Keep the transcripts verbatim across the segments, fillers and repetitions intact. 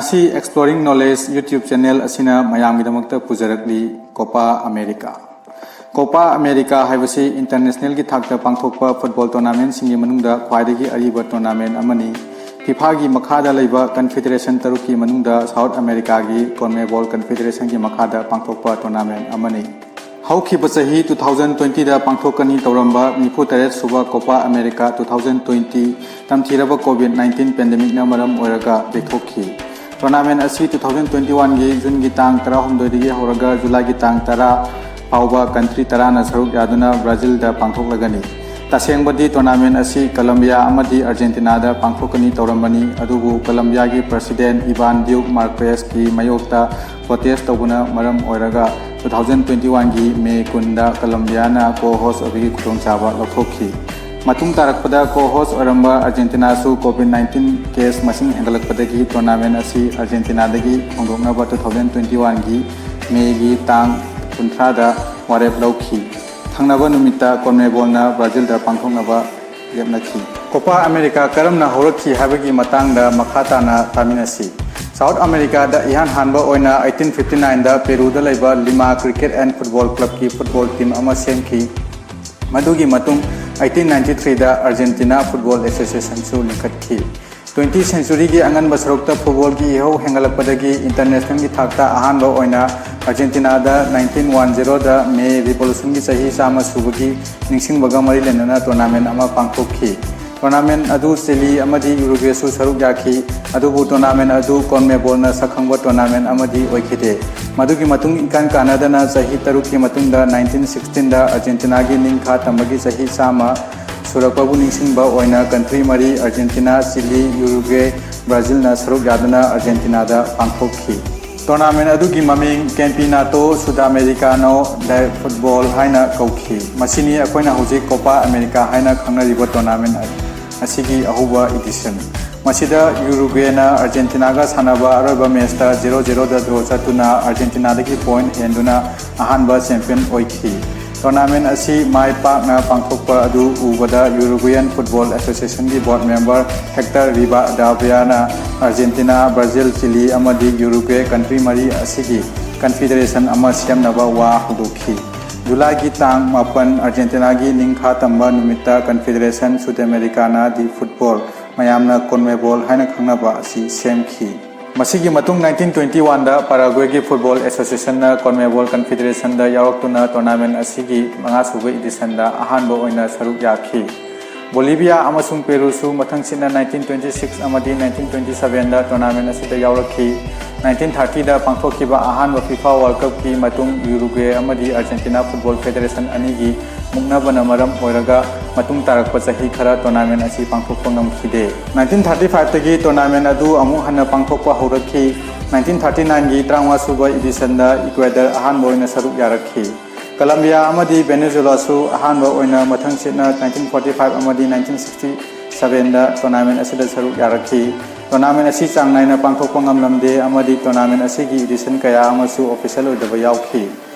ꯉꯁꯤ Exploring Knowledge YouTube channel ꯑꯁꯤꯅ ꯃꯌꯥꯝꯒꯤꯗꯃꯛꯇ ꯄꯨꯖꯔꯛꯂꯤ Copa America꯫ Copa America ꯍꯥꯏꯕꯁꯤ internationalꯒꯤ ꯊꯥꯛꯇ ꯄꯥꯡꯊꯣꯛꯄ football tournamentꯁꯤꯡꯒꯤ ꯃꯅꯨꯡꯗ ꯈ꯭ꯋꯥꯏꯗꯒꯤ ꯑꯔꯤꯕ tournament ꯑꯃꯅꯤ꯫ FIFAꯒꯤ ꯃꯈꯥꯗ ꯂꯩꯕ confederation ꯇꯔꯨꯛꯀꯤ ꯃꯅꯨꯡꯗ South Americaꯒꯤ CONMEBOL confederationꯒꯤ ꯃꯈꯥꯗ ꯄꯥꯡꯊꯣꯛꯄ tournament ꯑꯃꯅꯤ꯫ ꯍꯧꯈꯤꯕ ꯆꯍꯤ two thousand twentyꯗ ꯄꯥꯡꯊꯣꯛꯀꯅꯤ ꯇꯧꯔꯝꯕ ꯅꯤꯐꯨ ꯇꯔꯦꯠ ꯁꯨꯕ Copa America two thousand twenty ꯇꯝꯊꯤꯔꯕ COVID nineteen pandemicꯅ ꯃꯔꯝ ꯑꯣꯏꯔꯒ ꯂꯦꯞꯊꯣꯛꯈꯤ꯫ Tournament ꯑꯁꯤ two thousand twenty oneꯒꯤ Juneꯒꯤ ꯇꯥꯡ ꯇꯔꯥꯍꯨꯝꯗꯣꯏꯗꯒꯤ ꯍꯧꯔꯒ Julyꯒꯤ ꯇꯥꯡ ꯇꯔꯥ ꯐꯥꯎꯕ country ꯇꯔꯥꯅ ꯁꯔꯨꯛ ꯌꯥꯗꯨꯅ Brazilꯗ ꯄꯥꯡꯊꯣꯛꯂꯒꯅꯤ꯫ ꯇꯁꯦꯡꯕꯗꯤ tournament ꯑꯁꯤ Colombia ꯑꯃꯗꯤ Argentinaꯗ ꯄꯥꯡꯊꯣꯛꯀꯅꯤ ꯇꯧꯔꯝꯕꯅꯤ, ꯑꯗꯨꯕꯨ Colombiaꯒꯤ president Iván Duque Márquezꯀꯤ ꯃꯥꯌꯣꯛꯇ protest ꯇꯧꯕꯅ ꯃꯔꯝ ꯑꯣꯏꯔꯒ two thousand twenty oneꯒꯤ May ꯀꯨꯟꯗ Colombiaꯅ co-host ꯑꯣꯏꯕꯒꯤ ꯈꯨꯗꯣꯡꯆꯥꯕ ꯂꯧꯊꯣꯛꯈꯤ꯫ ꯃꯇꯨꯡ ꯇꯥꯔꯛꯄꯗ co-host ꯑꯣꯏꯔꯝꯕ Argentinaꯁꯨ COVID nineteen case ꯃꯁꯤꯡ ꯍꯦꯟꯒꯠꯂꯛꯄꯗꯒꯤ tournament ꯑꯁꯤ Argentinaꯗꯒꯤ ꯍꯣꯡꯗꯣꯛꯅꯕ two thousand twenty oneꯒꯤ Mayꯒꯤ ꯇꯥꯡ ꯀꯨꯟꯊ꯭ꯔꯥꯗ ꯋꯥꯔꯦꯞ ꯂꯧꯈꯤ꯫ ꯊꯪꯅꯕ ꯅꯨꯃꯤꯠꯇ CONMEBOLꯅ Brazilꯗ ꯄꯥꯡꯊꯣꯛꯅꯕ ꯂꯦꯞꯅꯈꯤ꯫ Copa America ꯀꯔꯝꯅ ꯍꯧꯔꯛꯈꯤ ꯍꯥꯏꯕꯒꯤ ꯃꯇꯥꯡꯗ ꯃꯈꯥ ꯇꯥꯅ ꯇꯥꯃꯤꯟꯅꯁꯤ꯫ South Americaꯗ ꯏꯍꯥꯟ ꯍꯥꯟꯕ ꯑꯣꯏꯅ eighteen fifty nineꯗ Peruꯗ ꯂꯩꯕ Lima Cricket and Football Clubꯀꯤ football team ꯑꯃ ꯁꯦꯝꯈꯤ꯫ ꯃꯗꯨꯒꯤ ꯃꯇꯨꯡ eighteen ninety threeꯗ Argentina Football Associationꯁꯨ ꯂꯤꯡꯈꯠꯈꯤ꯫ Twenty centuryꯒꯤ ꯑꯉꯟꯕ ꯁꯔꯨꯛꯇ footballꯒꯤ ꯏꯍꯧ ꯍꯦꯟꯒꯠꯂꯛꯄꯗꯒꯤ internationalꯒꯤ ꯊꯥꯛꯇ ꯑꯍꯥꯟꯕ ꯑꯣꯏꯅ Argentinaꯗ nineteen ten ꯗ May Revolutionꯒꯤ ꯆꯍꯤ ꯆꯥꯝꯃ ꯁꯨꯕꯒꯤ ꯅꯤꯡꯁꯤꯡꯕꯒ ꯃꯔꯤ ꯂꯩꯅꯅ tournament ꯑꯃ ꯄꯥꯡꯊꯣꯛꯈꯤ꯫ Tournament ꯑꯗꯨ Chile ꯑꯃꯗꯤ Uruguayꯁꯨ ꯁꯔꯨꯛ ꯌꯥꯈꯤ, ꯑꯗꯨꯕꯨ tournament ꯑꯗꯨ CONMEBOLꯅ ꯁꯛꯈꯪꯕ tournament ꯑꯃꯗꯤ ꯑꯣꯏꯈꯤꯗꯦ꯫ ꯃꯗꯨꯒꯤ ꯃꯇꯨꯡ ꯏꯀꯥꯟ ꯀꯥꯟꯅꯗꯅ ꯆꯍꯤ ꯇꯔꯨꯛꯀꯤ ꯃꯇꯨꯡꯗ nineteen sixteenꯗ Argentinaꯒꯤ ꯅꯤꯡꯈꯥ ꯇꯝꯕꯒꯤ ꯆꯍꯤ ꯆꯥꯝꯃ ꯁꯨꯔꯛꯄꯕꯨ ꯅꯤꯡꯁꯤꯡꯕ ꯑꯣꯏꯅ country ꯃꯔꯤ, Argentina, Chile, Uruguay, Brazilꯅ ꯁꯔꯨꯛ ꯌꯥꯗꯨꯅ Argentinaꯗ ꯄꯥꯡꯊꯣꯛꯈꯤ꯫ Tournament ꯑꯗꯨꯒꯤ ꯃꯃꯤꯡ Campeonato Sudamericano de Futebol ꯍꯥꯏꯅ ꯀꯧꯈꯤ꯫ ꯃꯁꯤꯅꯤ ꯑꯩꯈꯣꯏꯅ ꯍꯧꯖꯤꯛ Copa America ꯍꯥꯏꯅ ꯈꯪꯅꯔꯤꯕ tournament ꯑꯁꯤꯒꯤ ꯑꯍꯧꯕ edition꯫ ꯃꯁꯤꯗ Uruguayꯅ Argentinaꯒ ꯁꯥꯟꯅꯕ ꯑꯔꯣꯏꯕ matchꯇ zero zeroꯗ draw ꯆꯠꯇꯨꯅ Argentinaꯗꯒꯤ point ꯍꯦꯟꯗꯨꯅ ꯑꯍꯥꯟꯕ champion ꯑꯣꯏꯈꯤ꯫ Tournament ꯑꯁꯤ ꯃꯥꯏ ꯄꯥꯛꯅ ꯄꯥꯡꯊꯣꯛꯄ ꯑꯗꯨ ꯎꯕꯗ Uruguayan Football Associationꯒꯤ board member Hector Rivadavia ꯅ Argentina, Brazil, Chile ꯑꯃꯗꯤ Uruguay country ꯃꯔꯤ ꯑꯁꯤꯒꯤ confederation ꯑꯃ ꯁꯦꯝꯅꯕ ꯋꯥ ꯍꯧꯗꯣꯛꯈꯤ꯫ ꯖꯨꯂꯥꯏꯒꯤ ꯇꯥꯡ ꯃꯥꯄꯟ, Argentinaꯒꯤ ꯅꯤꯡꯈꯥ ꯇꯝꯕ ꯅꯨꯃꯤꯠꯇ Confederation Sudamericana de Football, ꯃꯌꯥꯝꯅ CONMEBOL ꯍꯥꯏꯅ ꯈꯪꯅꯕ ꯑꯁꯤ ꯁꯦꯝꯈꯤ꯫ ꯃꯁꯤꯒꯤ ꯃꯇꯨꯡ nineteen twenty-oneꯗ Paraguayꯒꯤ Football Associationꯅ CONMEBOL Confederationꯗ ꯌꯥꯎꯔꯛꯇꯨꯅ tournament ꯑꯁꯤꯒꯤ ꯃꯉꯥꯁꯨꯕ editionꯗ ꯑꯍꯥꯟꯕ ꯑꯣꯏꯅ ꯁꯔꯨꯛ ꯌꯥꯈꯤ꯫ Bolivia ꯑꯃꯁꯨꯡ Peruꯁꯨ ꯃꯊꯪꯁꯤꯠꯅ nineteen twenty-six ꯑꯃꯗꯤ nineteen twenty-sevenꯗ tournament ꯑꯁꯤꯗ ꯌꯥꯎꯔꯛꯈꯤ꯫ nineteen thirtyꯗ ꯄꯥꯡꯊꯣꯛꯈꯤꯕ ꯑꯍꯥꯟꯕ FIFA World Cupꯀꯤ ꯃꯇꯨꯡ Uruguay ꯑꯃꯗꯤ Argentina Football Federation ꯑꯅꯤꯒꯤ ꯃꯨꯛꯅꯕꯅ ꯃꯔꯝ ꯑꯣꯏꯔꯒ ꯃꯇꯨꯡ ꯇꯥꯔꯛꯄ ꯆꯍꯤ ꯈꯔ tournament ꯑꯁꯤ ꯄꯥꯡꯊꯣꯛꯄ ꯉꯝꯈꯤꯗꯦ꯫ nineteen thirty-fiveꯇꯒꯤ tournament ꯑꯗꯨ ꯑꯃꯨꯛ ꯍꯟꯅ ꯄꯥꯡꯊꯣꯛꯄ ꯍꯧꯔꯛꯈꯤ꯫ nineteen thirty-nineꯒꯤ ꯇꯔꯥꯃꯉꯥꯁꯨꯕ editionꯗ Ecuador ꯑꯍꯥꯟꯕ ꯑꯣꯏꯅ ꯁꯔꯨꯛ ꯌꯥꯔꯛꯈꯤ꯫ Colombia ꯑꯃꯗꯤ Venezuelaꯁꯨ ꯑꯍꯥꯟꯕ ꯑꯣꯏꯅ ꯃꯊꯪꯁꯤꯠꯅ nineteen forty-five ꯑꯃꯗꯤ nineteen sixty-sevenꯗ tournament ꯑꯁꯤꯗ ꯁꯔꯨꯛ ꯌꯥꯔꯛꯈꯤ꯫ Tournament ꯑꯁꯤ ꯆꯥꯡ ꯅꯥꯏꯅ ꯄꯥꯡꯊꯣꯛꯄ ꯉꯝꯂꯝꯗꯦ ꯑꯃꯗꯤ tournament ꯑꯁꯤꯒꯤ edition ꯀꯌꯥ ꯑꯃꯁꯨ official ꯑꯣꯏꯗꯕ ꯌꯥꯎꯈꯤ꯫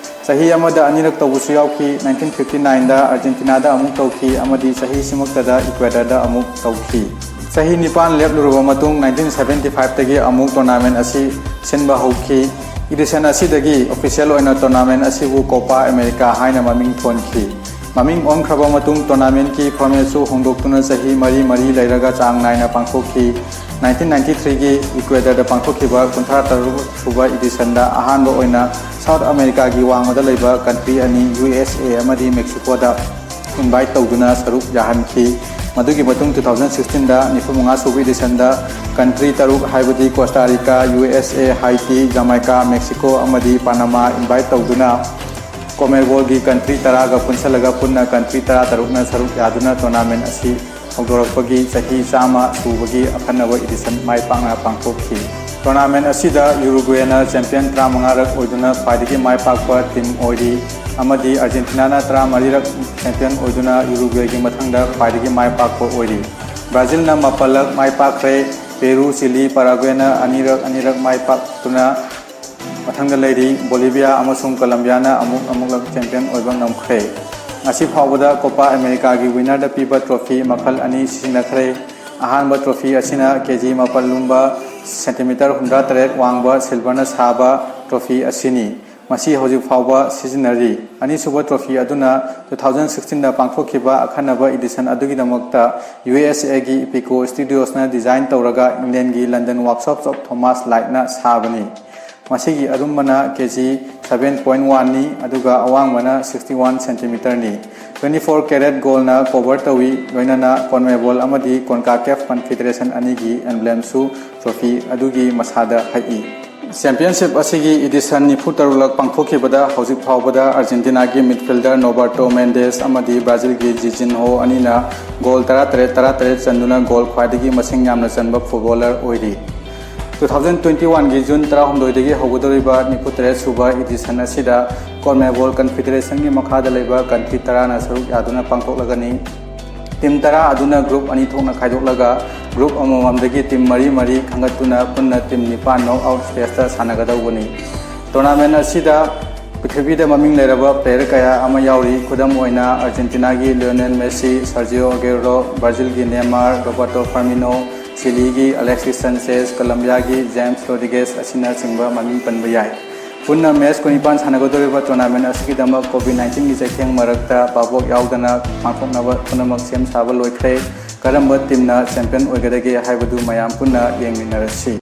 ꯆꯍꯤ ꯑꯃꯗ ꯑꯅꯤꯔꯛ ꯇꯧꯕꯁꯨ ꯌꯥꯎꯈꯤ꯫ nineteen fifty-nineꯗ Argentinaꯗ ꯑꯃꯨꯛ ꯇꯧꯈꯤ ꯑꯃꯗꯤ ꯆꯍꯤꯁꯤꯃꯛꯇꯗ Ecuadorꯗ ꯑꯃꯨꯛ ꯇꯧꯈꯤ꯫ ꯆꯍꯤ ꯅꯤꯄꯥꯟ ꯂꯦꯞꯂꯨꯔꯕ ꯃꯇꯨꯡ nineteen seventy-fiveꯇꯒꯤ ꯑꯃꯨꯛ tournament ꯑꯁꯤ ꯁꯤꯟꯕ ꯍꯧꯈꯤ꯫ Edition ꯑꯁꯤꯗꯒꯤ official ꯑꯣꯏꯅ tournament ꯑꯁꯤꯕꯨ Copa America ꯍꯥꯏꯅ ꯃꯃꯤꯡ ꯊꯣꯟꯈꯤ꯫ ꯃꯃꯤꯡ ꯑꯣꯟꯈ꯭ꯔꯕ ꯃꯇꯨꯡ tournamentꯀꯤ formatꯁꯨ ꯍꯣꯡꯗꯣꯛꯇꯨꯅ ꯆꯍꯤ ꯃꯔꯤ ꯃꯔꯤ ꯂꯩꯔꯒ ꯆꯥꯡ ꯅꯥꯏꯅ ꯄꯥꯡꯊꯣꯛꯈꯤ꯫ nineteen ninety-threeꯒꯤ Ecuadorꯗ ꯄꯥꯡꯊꯣꯛꯈꯤꯕ ꯀꯨꯟꯊ꯭ꯔꯥ ꯇꯔꯨꯛ ꯁꯨꯕ editionꯗ ꯑꯍꯥꯟꯕ ꯑꯣꯏꯅ South Americaꯒꯤ ꯋꯥꯡꯃꯗ ꯂꯩꯕ country ꯑꯅꯤ, USA ꯑꯃꯗꯤ Mexicoꯗ invite ꯇꯧꯗꯨꯅ ꯁꯔꯨꯛ ꯌꯥꯍꯟꯈꯤ꯫ ꯃꯗꯨꯒꯤ ꯃꯇꯨꯡ two thousand sixteenꯗ ꯅꯤꯐꯨ ꯃꯉꯥ ꯁꯨꯕ editionꯗ country ꯇꯔꯨꯛ, ꯍꯥꯏꯕꯗꯤ Costa Rica, USA, Haiti, Jamaica, Mexico ꯑꯃꯗꯤ Panama invite ꯇꯧꯗꯨꯅ CONMEBOLꯒꯤ country ꯇꯔꯥꯒ ꯄꯨꯟꯁꯤꯜꯂꯒ ꯄꯨꯟꯅ country ꯇꯔꯥꯇꯔꯨꯛꯅ ꯁꯔꯨꯛ ꯌꯥꯗꯨꯅ tournament ꯑꯁꯤ ꯍꯧꯗꯣꯔꯛꯄꯒꯤ ꯆꯍꯤ ꯆꯥꯝꯃ ꯁꯨꯕꯒꯤ ꯑꯈꯟꯅꯕ edition ꯃꯥꯏ ꯄꯥꯛꯅ ꯄꯥꯡꯊꯣꯛꯈꯤ꯫ Tournament ꯑꯁꯤꯗ Uruguayꯅ champion ꯇꯔꯥꯃꯉꯥꯔꯛ ꯑꯣꯏꯗꯨꯅ ꯈ꯭ꯋꯥꯏꯗꯒꯤ ꯃꯥꯏ ꯄꯥꯛꯄ team ꯑꯣꯏꯔꯤ ꯑꯃꯗꯤ Argentinaꯅ ꯇꯔꯥꯃꯔꯤꯔꯛ champion ꯑꯣꯏꯗꯨꯅ Uruguayꯒꯤ ꯃꯊꯪꯗ ꯈ꯭ꯋꯥꯏꯗꯒꯤ ꯃꯥꯏ ꯄꯥꯛꯄ ꯑꯣꯏꯔꯤ꯫ Brazilꯅ ꯃꯥꯄꯜꯂꯛ ꯃꯥꯏ ꯄꯥꯛꯈ꯭ꯔꯦ꯫ Peru, Chile, Paraguayꯅ ꯑꯅꯤꯔꯛ ꯑꯅꯤꯔꯛ ꯃꯥꯏ ꯄꯥꯛꯇꯨꯅ ꯃꯊꯪꯗ ꯂꯩꯔꯤ ꯕꯣꯂꯤꯚꯤꯌꯥ ꯑꯃꯁꯨꯡ ꯀꯂꯝꯕꯤꯌꯥꯅ ꯑꯃꯨꯛ ꯑꯃꯨꯛꯂꯛ ꯆꯦꯝꯄꯤꯌꯟ ꯑꯣꯏꯕ ꯉꯝꯈ꯭ꯔꯦ꯫ ꯉꯁꯤ ꯐꯥꯎꯕꯗ ꯀꯣꯄꯥ ꯑꯃꯦꯔꯤꯀꯥꯒꯤ ꯋꯤꯟꯅꯔꯗ ꯄꯤꯕ ꯇ꯭ꯔꯣꯐꯤ ꯃꯈꯜ ꯑꯅꯤ ꯁꯤꯖꯤꯟꯅꯈ꯭ꯔꯦ꯫ ꯑꯍꯥꯟꯕ ꯇ꯭ꯔꯣꯐꯤ ꯑꯁꯤꯅ ꯀꯦ ꯖꯤ ꯃꯥꯄꯜ ꯂꯨꯝꯕ, ꯁꯦꯟꯇꯤꯃꯤꯇꯔ ꯍꯨꯝꯗ꯭ꯔꯥ ꯇꯔꯦꯠ ꯋꯥꯡꯕ ꯁꯤꯜꯚꯔꯅ ꯁꯥꯕ ꯇ꯭ꯔꯣꯐꯤ ꯑꯁꯤꯅꯤ꯫ ꯃꯁꯤ ꯍꯧꯖꯤꯛ ꯐꯥꯎꯕ ꯁꯤꯖꯤꯟꯅꯔꯤ꯫ ꯑꯅꯤꯁꯨꯕ ꯇ꯭ꯔꯣꯐꯤ ꯑꯗꯨꯅ two thousand sixteen ꯗ ꯄꯥꯡꯊꯣꯛꯈꯤꯕ ꯑꯈꯟꯅꯕ ꯏꯗꯤꯁꯟ ꯑꯗꯨꯒꯤꯗꯃꯛꯇ ꯌꯨ ꯑꯦꯁ ꯑꯦꯒꯤ ꯏꯄꯤꯀꯣ ꯁ꯭ꯇꯨꯗꯤꯑꯣꯁꯅ ꯗꯤꯖꯥꯏꯟ ꯇꯧꯔꯒ ꯏꯪꯂꯦꯟꯒꯤ ꯂꯟꯗꯟ ꯋꯥꯔꯛꯁꯣꯞꯁ ꯑꯣꯐ ꯊꯣꯃꯥꯁ ꯂꯥꯏꯠꯅ ꯁꯥꯕꯅꯤ꯫ ꯃꯁꯤꯒꯤ ꯑꯔꯨꯝꯕꯅ ꯀꯦ ꯖꯤ seven point one ꯅꯤ, ꯑꯗꯨꯒ ꯑꯋꯥꯡꯕꯅ sixty one centimeter ꯅꯤ꯫ Twenty four carat gold ꯅ cover ꯇꯧꯏ, ꯂꯣꯏꯅꯅ ꯀꯣꯟꯃꯦꯕꯣꯜ ꯑꯃꯗꯤ ꯀꯣꯟꯀꯥꯀꯦꯐ ꯀꯟꯐꯦꯗꯔꯦꯁꯟ ꯑꯅꯤꯒꯤ ꯑꯦꯝꯕ꯭ꯂꯦꯝꯁꯨ ꯇ꯭ꯔꯣꯐꯤ ꯑꯗꯨꯒꯤ ꯃꯁꯥꯗ ꯍꯛꯏ꯫ ꯆꯦꯝꯄꯤꯌꯟꯁꯤꯞ ꯑꯁꯤꯒꯤ ꯏꯗꯤꯁꯟ ꯅꯤꯐꯨ ꯇꯔꯨꯛꯂꯛ ꯄꯥꯡꯊꯣꯛꯈꯤꯕꯗ ꯍꯧꯖꯤꯛ ꯐꯥꯎꯕꯗ ꯑꯥꯔꯖꯦꯟꯇꯤꯅꯥꯒꯤ ꯃꯤꯗꯐꯤꯜꯗꯔ ꯅꯣꯕꯥꯔꯇꯣ ꯃꯦꯟꯗꯦꯁ ꯑꯃꯗꯤ ꯕ꯭ꯔꯥꯖꯤꯜꯒꯤ ꯖꯤꯖꯤꯟꯍꯣ ꯑꯅꯤꯅ ꯒꯣꯜ ꯇꯔꯥꯇꯔꯦꯠ, ꯇꯔꯥꯇꯔꯦꯠ ꯆꯟꯗꯨꯅ ꯒꯣꯜ ꯈ꯭ꯋꯥꯏꯗꯒꯤ ꯃꯁꯤꯡ ꯌꯥꯝꯅ ꯆꯟꯕ ꯐꯨꯠꯕꯣꯂꯔ ꯑꯣꯏꯔꯤ꯫ Two thousand twenty one ꯒꯤ ꯖꯨꯟ ꯇꯔꯥꯍꯨꯝꯗꯣꯏꯗꯒꯤ ꯍꯧꯒꯗꯧꯔꯤꯕ ꯅꯤꯐꯨ ꯇꯔꯦꯠ ꯁꯨꯕ ꯏꯗꯤꯁꯟ ꯑꯁꯤꯗ ꯀꯣꯟꯃꯦꯕꯣꯜ ꯀꯟꯐꯦꯗꯔꯦꯁꯟꯒꯤ ꯃꯈꯥꯗ ꯂꯩꯕ ꯀꯟꯇ꯭ꯔꯤ ꯇꯔꯥꯅ ꯁꯔꯨꯛ ꯌꯥꯗꯨꯅ ꯄꯥꯡꯊꯣꯛꯂꯒꯅꯤ꯫ ꯇꯤꯝ ꯇꯔꯥ ꯑꯗꯨꯅ ꯒ꯭ꯔꯨꯞ ꯑꯅꯤ ꯊꯣꯛꯅ ꯈꯥꯏꯗꯣꯛꯂꯒ ꯒ꯭ꯔꯨꯞ ꯑꯃꯃꯝꯗꯒꯤ ꯇꯤꯝ ꯃꯔꯤ ꯃꯔꯤ ꯈꯟꯒꯠꯇꯨꯅ ꯄꯨꯟꯅ ꯇꯤꯝ ꯅꯤꯄꯥꯟ ꯅꯣꯛ ꯑꯥꯎꯠ ꯁ꯭ꯇꯦꯖꯇ ꯁꯥꯟꯅꯒꯗꯧꯕꯅꯤ꯫ ꯇꯣꯔꯅꯥꯃꯦꯟ ꯑꯁꯤꯗ ꯄ꯭ꯔꯤꯊꯤꯕꯤꯗ ꯃꯃꯤꯡ ꯂꯩꯔꯕ ꯄ꯭ꯂꯦꯌꯔ ꯀꯌꯥ ꯑꯃ ꯌꯥꯎꯔꯤ꯫ ꯈꯨꯗꯝ ꯑꯣꯏꯅ ꯑꯥꯔꯖꯦꯟꯇꯤꯅꯥꯒꯤ ꯂꯤꯑꯣꯅꯦꯜ ꯃꯦꯁꯤ, ꯁꯔꯖꯤꯑꯣ ꯑꯒꯦꯔꯣ, ꯕ꯭ꯔꯥꯖꯤꯜꯒꯤ ꯅꯦꯃꯥꯔ, ꯔꯣꯕꯥꯔꯇꯣ ꯐꯥꯔꯃꯤꯅꯣ, ꯆꯤꯂꯤꯒꯤ ꯑꯂꯦꯛꯁꯤꯁ ꯁꯟꯆꯦꯖ, ꯀꯂꯝꯕꯤꯌꯥꯒꯤ ꯖꯦꯝꯁ ꯔꯣꯗ꯭ꯔꯤꯒꯦꯁ ꯑꯁꯤꯅꯆꯤꯡꯕ ꯃꯃꯤꯡ ꯄꯟꯕ ꯌꯥꯏ꯫ ꯄꯨꯟꯅ ꯃꯦꯆ ꯀꯨꯟꯅꯤꯄꯥꯟ ꯁꯥꯟꯅꯒꯗꯧꯔꯤꯕ ꯇꯣꯔꯅꯥꯃꯦꯟ ꯑꯁꯤꯒꯤꯗꯃꯛ ꯀꯣꯚꯤꯗ ꯅꯥꯏꯟꯇꯤꯟꯒꯤ ꯆꯩꯊꯦꯡ ꯃꯔꯛꯇ ꯚꯥꯕꯣꯛ ꯌꯥꯎꯗꯅ ꯄꯥꯡꯊꯣꯛꯅꯕ ꯄꯨꯝꯅꯃꯛ ꯁꯦꯝ ꯁꯥꯕ ꯂꯣꯏꯈ꯭ꯔꯦ꯫ ꯀꯔꯝꯕ ꯇꯤꯝꯅ ꯆꯦꯝꯄꯤꯌꯟ ꯑꯣꯏꯒꯗꯒꯦ ꯍꯥꯏꯕꯗꯨ ꯃꯌꯥꯝ ꯄꯨꯟꯅ ꯌꯦꯡꯃꯤꯟꯅꯔꯁꯤ꯫